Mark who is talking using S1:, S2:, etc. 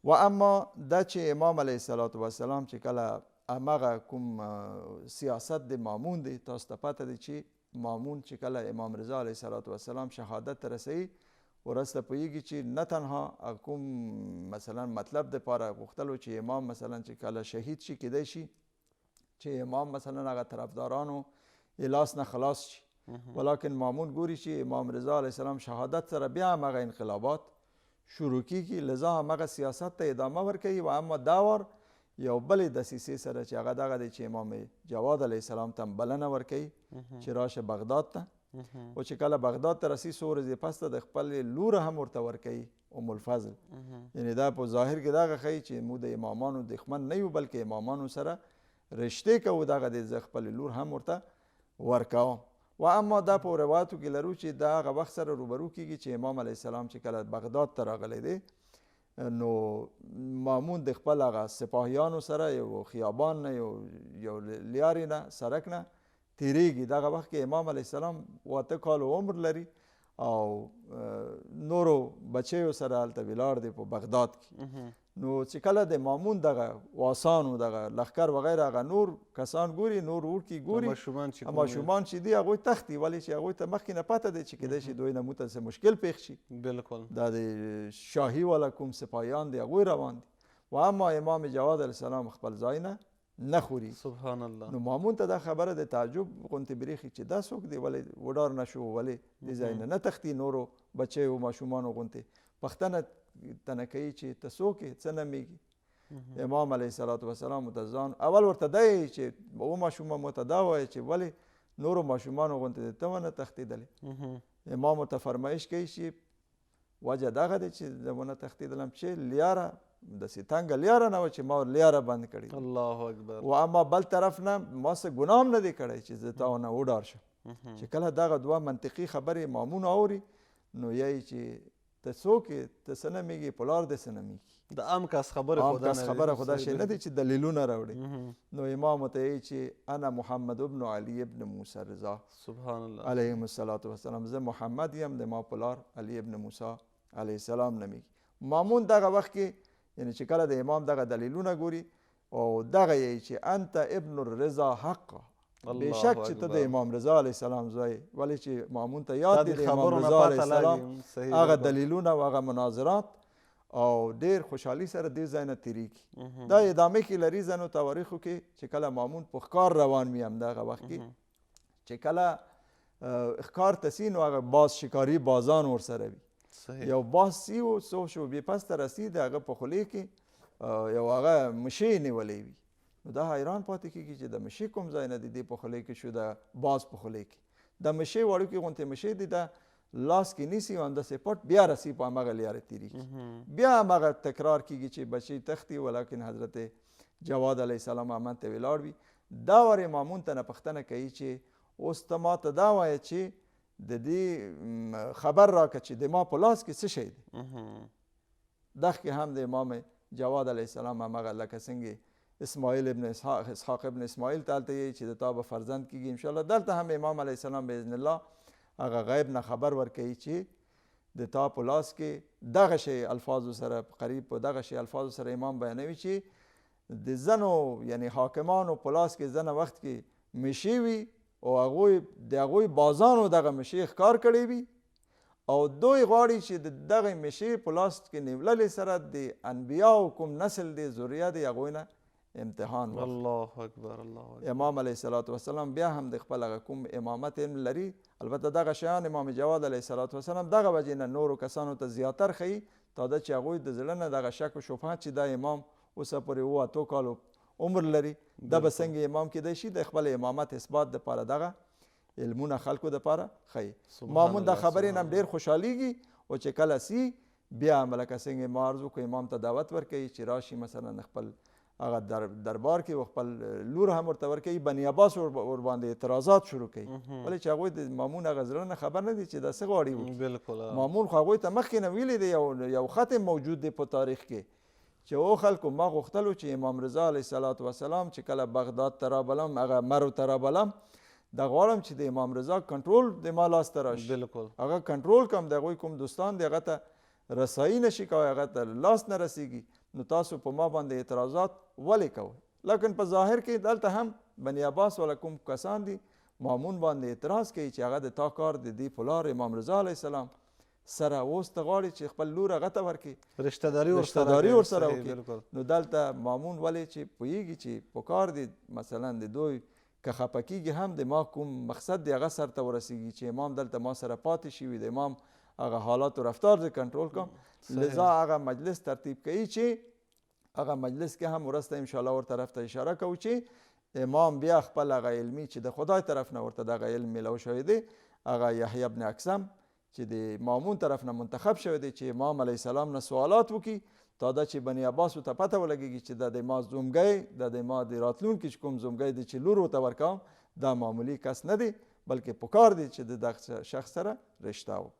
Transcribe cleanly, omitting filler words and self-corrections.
S1: و اما دا چې امام علیه الصلاة والسلام چې کله همغه کوم سیاست د مامون دی، تاسو ته پته دی چې مامون چې کله امام رضا علیه الصلاة والسلام شهادت ته رسوي، ورسته پوهیږي چې نه تنها کوم مثلا مطلب د پاره غوښتلو چې امام مثلا چې کله شهید شي، کیدای شي چې امام مثلا هغه طرفدارانو یې لاس نه خلاص شي، ولیکن مامون ګوري چې امام رضا علیه السلام شهادت سره بیا هم هغه انقلابات شروع کیږي، لذا هم هغه سیاست ته ادامه ورکوي. و اما دا وار یو بلې دسیسې سره چې هغه دغه دی چې امام جواد علیه السلام ته هم بلنه ورکوي چې راشه بغداد ته، او چې کله بغداد ته رسي څو ورځې پس ته د خپلې لور هم ورته ورکوي ام الفضل. یعنی دا په ظاهر کې دغه ښیي چې موږ د امامانو دښمن نه یو، بلکې امامانو سره رشتې کوو، دغه دی زه خپلې لور هم ورته ورکوم. و اما دا په روایتو کې لرو چې دا هغه وخت سره روبرو کیږي چې امام علیه السلام چې کله بغداد ته راغلی دی، نو مامون د خپل هغه سپاهیانو سره یو خیابان نه یو لیارې نه سرک نه تیریږي. دغه وخت کې امام علیه السلام 8 کالو عمر لري او نورو بچیو سره هلته ولاړ دی په بغداد کې. نو چې کله د مامون دغه واسانو دغه لښکر وغیره هغه نور کسان ګوري، نور وړکي ګوري، ماشومان چې دي هغوی تښتي، ولې چې هغوی ته مخکې نه پته دی چې کیدای شي دوی نه موږ ته څه مشکل پېښ شي.
S2: بالکل
S1: دا د شاهي والا کوم سپاهیان دي هغوی روان دي. و اما امام جواد علیه السلام خپل ځای نه نه خوري.
S2: سبحان الله.
S1: نو مامون ته دا خبره د تعجب غونتې برېښي چې دا څوک دی، ولې وډار نه شو، ولې دې ځای نه نه تښتي نورو بچیو ماشومانو غونتې. پښتنه تنه کوي چې ته څوک یې، څه نومېږي؟ امام علیه الصلاة والسلام ته ځان اول ورته دا یې چې و ماشومه مو ته دا وایي چې ولې نورو ماشومانو غونتې ته ونه تښتېدلې. امام ورته فرمایش کوي چې وجه دغه دی چې زه ونه تښتېدلم چې لیاره داسې تنګه لیاره نه وه چې ما لیاره بند کړې.
S2: الله اکبر.
S1: و اما بل طرف نه ما څه ګناه هم نه دی کړی چې زه تا نه وډار شم. چې کله دغه دوه منطقي خبرې مامون اوري نو یایي چې ته څوک یې، ته څه نومېږي، پلار دې څه نومېږي.
S2: د عام کس خبره
S1: عام کس خبره خو داسې نه دی چې دلیلونه راوړي. نو امام ورته یایي چې انا محمد ابن علي ابن موسی رضا
S2: سبحان الله
S1: علیهم الصلاة والسلام، زه محمد یم، د ما پلار علي ابن موسی علیه السلام نومېږي. مامون دغه وخت کې یعنی چې کله د امام دغه دلیلونه ګوري او دغه یایي چې انت ابن الرضا حق، بېشک چې ته د امام رضا علیه السلام زوی، ولې چې مامون ته یاد دی د امام رضا علیه السلام هغه دلیلونه او هغه مناظرات، او ډېر خوشحالي سره دې ځای نه تېرېږي. دا ادامه کې لري ځینو تواریخو کې چې کله مامون په ښکار روان وي، همدغه وخت کې چې کله ښکار ته ځي نو هغه باز شکاري بازان ورسره وي. یو باز ځي او څو شوبې پس ته رسي، د هغه په خولې کې یو هغه مشې نیولی وي. نو دا حیران پاتې کېږي چې د مشې کوم ځای نه دی دې په خولې کې شو، د باز په خولې کې د مشې وړوکې غونتې مشې دی دا لاس کې نیسي او همداسې پټ بیا رسي په هماغه لیارې تېرېږي. بیا هماغه تکرار کېږي چې بچی تښتي، ولیکن حضرت جواد علیه السلام امن ته ولاړ وي. دا وار مامون ته نه پوښتنه کوي چې اوس ته ما ته دا وایه چې د دې خبر راکړه چې د ما په لاس کې څه شی دی. دغه هم د امام جواد علیه السلام هماغه لکه څنګه اسماعیل ابن اسحاق، اسحاق ابن اسماعیل ته هلته یې چې د تا به فرزند کېږي انشاءالله. دلته هم امام علیه السلام باذن الله هغه غیب نه خبر ورکوي چې د تا په لاس کې دغه شی الفاظو سره قریب په دغه شی الفاظو سره امام بیانوي چې د ځینو یعنی حاکمانو په لاس کې ځینې وخت کې مشې وي او هغوی د هغوی بازانو دغه مشې ښکار کړی وي او دوی غواړي چې د دغه مشې په لاس کې نیوللې سره د انبیاو کوم نسل دی ذریه دی هغوی نه امتحان واخلي.
S2: الله اکبر الله اکبر.
S1: امام علیه الصلاة والسلام بیا هم د خپل هغه کوم امامت علم لري. البته دغه شیان امام جواد علیه الصلاة والسلام دغه وجې نه نورو کسانو ته زیاتر ښیي تا ده چې هغوی د زړه نه دغه شک او شبهه چې دا امام اوسه پورې 8 کالو عمر لري دا به څنګه امام کیدای شي، د خپل امامت اثبات دپاره دغه علمونه خلکو دپاره ښیي. مامون دا خبرې نه هم ډېر خوشحالېږي او چې کله سي بیا هم لکه څنګه ما عرض وکړو امام ته دعوت ورکوي چې راشي مثلا خپل هغه دربار کې خپل لور هم ورته ورکوي. بني عباس ورباندې اعتراضات شروع کوي، ولې چې هغوی د مامون هغه زړه نه خبر نه دي چې دا څه غواړي وکړي.
S2: بالکل
S1: مامون خو هغوی ته مخکې نه ویلي دی، یو خط موجود دی په تاریخ کې چې او خلکو ما غوښتلو چې امام رضا علیه الصلاة والسلام چې کله بغداد ته رابلم هغه مرو ته رابلم، دا غواړم چې د امام رضا کنټرول د ما لاس ته راشي.
S2: بالکل
S1: هغه کنټرول کړم، د هغوی کوم دوستان دی هغه ته رسایي نشي کوی، هغه ته لاس نه رسیږي. نو تاسو په ما باندې اعتراضات ولې کوئ؟ لکن په ظاهر کې دلته هم بني عباس والا کوم کسان دي مامون باندې اعتراض کوي چې هغه د تا کار د دې پلار امام رضا علیه السلام سره، اوس ته غواړي چې خپل لور هغه ته ورکړي،
S2: رشته داري ورسره
S1: رشته داري ورسره
S2: صحیح،
S1: وکړي.
S2: بالکل.
S1: نو دلته مامون ولې چې پوهیږي چې پکار دی مثلا د دوی که خپه کیږي هم د ما کوم مقصد دی هغه سر ته ورسیږي چې امام دلته ما سره پاتې شي وي، د امام هغه حالات او رفتار زه کنټرول کړم. لذا هغه مجلس ترتیب کوي چې هغه مجلس کې هم ورسته ان شاء الله ور طرف ته اشاره کوو چې امام بیا خپل هغه علمي چې د خدای طرف نه ورته دغه علم میلاو شوی دی، هغه یحیی بن اکثم چې د مامون طرف نه منتخب شوی دی چې امام علیه السلام نه سوالات وکړي تا دا چې بني عباسو ته پته ولګېږي چې دا د ما زومګی، دا د ما د راتلونکي چې کوم زومګی دی چې لور ورته ورکوم، دا معمولي کس نه دی، بلکې پکار دی چې د دغه شخص سره رشته وکړم.